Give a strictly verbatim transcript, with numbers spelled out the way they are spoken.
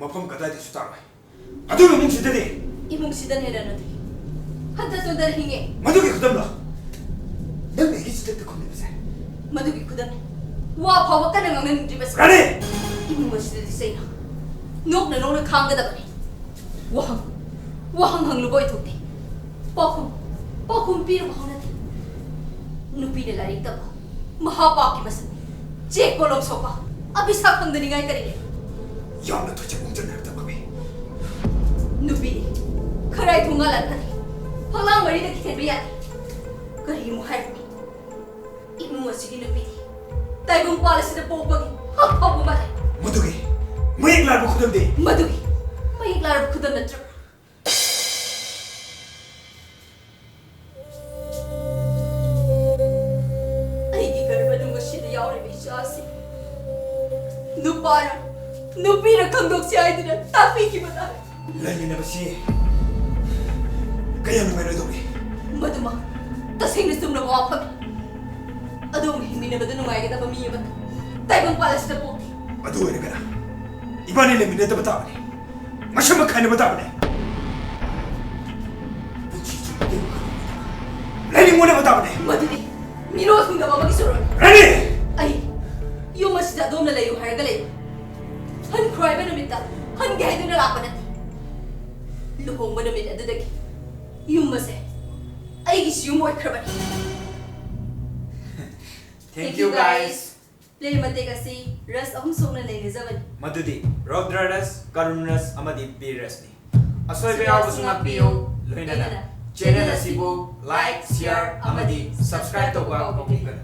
ꯃꯐꯝ ꯀꯗꯥꯏꯗꯁꯨ ꯇꯥꯔꯣꯏ꯫ ꯑꯗꯨꯒꯤ ꯏꯃꯨꯡꯁꯤꯗꯗꯤ ꯏꯃꯨꯡꯁꯤꯗꯅ ꯍꯦꯟꯅ ꯅꯨꯡꯉꯥꯏ꯫ ꯍꯟꯖꯟ ꯍꯟꯖꯟ ꯍꯤꯡꯉꯦ꯫ ꯃꯗꯨꯒꯤ ꯈꯨꯗꯝꯂꯣ ꯅꯪꯅ ꯑꯩꯒꯤ ꯆꯤꯟꯊꯛꯇ ꯈꯨꯝꯂꯤꯕꯁꯦ? ꯃꯗꯨꯒꯤ ꯈꯨꯗꯝꯅꯤ ꯋꯥ ꯐꯥꯎꯕ ꯀꯟꯅ ꯉꯥꯡꯅꯅꯤꯡꯗ꯭ꯔꯤꯕꯁꯦ꯫ ꯔꯥꯅꯤ! ꯏꯃꯨꯡ ꯑꯁꯤꯗꯗꯤ ꯆꯩꯅ ꯅꯣꯛꯅ ꯅꯣꯛꯅ ꯈꯥꯡꯒꯗꯕꯅꯤ꯫ ꯋꯥꯍꯪ ꯋꯥꯍꯪ ꯍꯪꯂꯨꯕ ꯑꯣꯏꯊꯣꯛꯇꯦ꯫ ꯄꯥꯎꯈꯨꯝ ꯄꯥꯎꯈꯨꯝ ꯄꯤꯔꯨꯕ ꯍꯧꯅꯗꯦ꯫ ꯅꯨꯄꯤꯅ ꯂꯥꯏꯔꯤꯛ ꯇꯝꯕ, ꯃꯍꯥ ꯄꯥꯞꯀꯤ ꯃꯁꯛ, ꯆꯦꯛ ꯀꯣꯂꯣꯝ ꯁꯣꯛꯄ, ꯑꯕꯤꯁꯥ ꯈꯪꯗꯅꯤꯡꯉꯥꯏ ꯀꯔꯤ ꯂꯩ? ꯌꯥꯝꯅ ꯊꯣꯏꯖ ꯄꯨꯡꯖꯟ ꯍꯥꯏꯕ ꯇꯝꯃꯛꯄꯤ꯫ ꯅꯨꯄꯤꯗꯤ ꯈꯔꯥꯏ ꯊꯣꯡꯒꯥꯜ ꯂꯥꯟꯐꯗꯤ ꯐꯛꯂꯥꯡ ꯃꯔꯤꯗꯒꯤ ꯊꯦꯟꯕ ꯌꯥꯗꯦ꯫ ꯀꯔꯤꯒꯨꯝꯕ ꯍꯥꯏꯔꯕꯗꯤ ꯏꯃꯨꯡ ꯑꯁꯤꯒꯤ ꯅꯨꯄꯤꯗꯤ ꯇꯥꯏꯕꯪꯄꯥꯜ ꯑꯁꯤꯗ ꯄꯣꯛꯄꯒꯤ ꯍꯛ ꯐꯥꯎꯕ ꯃꯥꯜꯂꯦ꯫ ꯃꯗꯨꯒꯤ ꯃꯌꯦꯛ ꯂꯥꯔꯕ ꯈꯨꯗꯝꯗꯤ? ꯃꯗꯨꯒꯤ ꯃꯌꯦꯛ ꯂꯥꯔꯕ ꯈꯨꯗꯝ ꯅꯠꯇ꯭ꯔꯕ꯭ꯔꯥ? ꯑꯩꯒꯤ ꯒꯔꯚ ꯅꯨꯡ ꯑꯁꯤꯗ ꯌꯥꯎꯔꯤꯕ ꯏꯆꯥ ꯑꯁꯤ ꯅꯨꯄꯥꯔ ꯅꯨꯄꯤꯔ ꯈꯪꯗꯣꯛꯁꯤ ꯍꯥꯏꯗꯨꯅ ꯇꯥꯛꯄꯤꯈꯤꯕ ꯇꯥꯔꯦ꯫ ꯂꯩꯃꯤꯟꯅꯕꯁꯤ ꯀꯌꯥ ꯅꯨꯡꯉꯥꯏꯔꯣꯏꯗꯧꯔꯤ꯫ ꯃꯗꯨꯃ ꯇꯁꯦꯡꯅ ꯆꯨꯝꯂꯕ ꯋꯥꯐꯝꯅꯤ꯫ ꯑꯗꯣꯝꯒ ꯍꯤꯡꯃꯤꯟꯅꯕꯗ ꯅꯨꯡꯉꯥꯏꯒꯗꯕ ꯃꯤ ꯑꯃ ꯇꯥꯏꯕꯪꯄꯥꯜ ꯑꯁꯤꯗ ꯄꯣꯛꯇꯦ꯫ ꯑꯗꯨ ꯑꯣꯏꯔꯒꯅ ꯏꯕꯥꯅꯤ ꯂꯩꯃꯤꯟꯅꯗꯕ ꯇꯥꯕꯅꯤ꯫ ꯃꯁꯝ ꯈꯥꯏꯅꯕ ꯇꯥꯕꯅꯤ꯫ ꯄꯨꯟꯁꯤ ꯆꯨꯞꯄ ꯂꯩꯃꯤꯟꯅꯗꯕ ꯇꯥꯕꯅꯤ꯫ ꯃꯗꯨꯗꯤ ꯃꯤꯔꯣꯜ ꯊꯨꯡꯗꯕ ꯑꯃꯒꯤ ꯁꯨꯔꯣꯟ꯫ ꯔꯥꯅꯤ! ꯑꯩ ꯌꯨꯝ ꯑꯁꯤꯗ ꯑꯗꯣꯝꯅ ꯂꯩꯌꯨ ꯍꯥꯏꯔꯒ ꯂꯩꯌꯨ꯫ ꯍꯟꯈ꯭ꯔꯣ ꯍꯥꯏꯕ ꯅꯨꯃꯤꯠꯇ ꯍꯟꯒꯦ ꯍꯥꯏꯗꯨꯅ ꯂꯥꯛꯄ ꯅꯠꯇꯦ꯫ ꯂꯨꯍꯣꯡꯕ ꯅꯨꯃꯤꯠ ꯑꯗꯨꯗꯒꯤ ꯌꯨꯝ ꯑꯁꯦ ꯑꯩꯒꯤꯁꯨ ꯌꯨꯝ ꯑꯣꯏꯈ꯭ꯔꯕꯅꯤ꯫ Thank you, guys. Play ꯃꯇꯦꯛ ꯑꯁꯤ ꯔꯁ ꯑꯍꯨꯝ ꯊꯣꯛꯅ ꯅꯩꯅꯖꯕꯅꯤ꯫ ꯃꯗꯨꯗꯤ ꯔꯧꯗ꯭ꯔ ꯔꯁ, ꯀꯔꯨꯟ ꯔꯁ ꯑꯃꯗꯤ ꯕꯤꯔ ꯔꯁꯅꯤ꯫ ꯑꯁꯣꯏꯕ ꯌꯥꯎꯕꯁꯨ ꯉꯥꯛꯄꯤꯌꯨ꯫ ꯂꯣꯏꯅꯅ channel ꯑꯁꯤꯕꯨ like, share ꯑꯃꯗꯤ subscribe ꯇꯧꯕ ꯀꯥꯎꯕꯤꯒꯅꯨ꯫